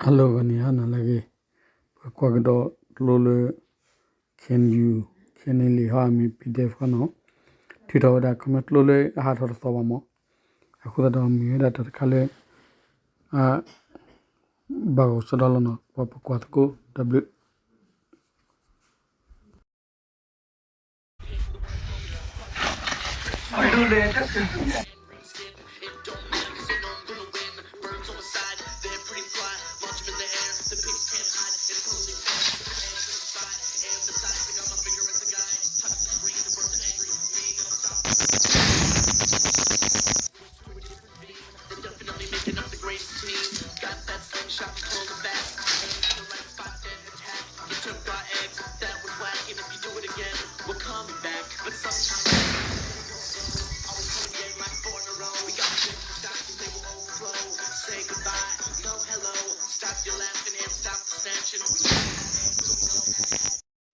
အလီၢ်ဂၤန့ၣ်ဟါနၤလၢအဂ့ၤ, ပကွၢ်ကဒီးကျိလၢ KNU, KNLA ဟီ မ့ၢ် PDF ဃီနီၤ, ထုးထီၣ်ဝဲဒၣ် comment ကျိလၢအဟးထီၣ်တသီဘၣ်မး, အဃိသတးဒီးမ့ၢ်ဝဲဒၣ်တၢ်တခါလၢ အ ဘၣ်ဂီၢ်စ့ဒီလီၤနီၤ, ပှၤပကွၢ်သကိး တၢ်ဘျုး Hello, ladies and gentlemen.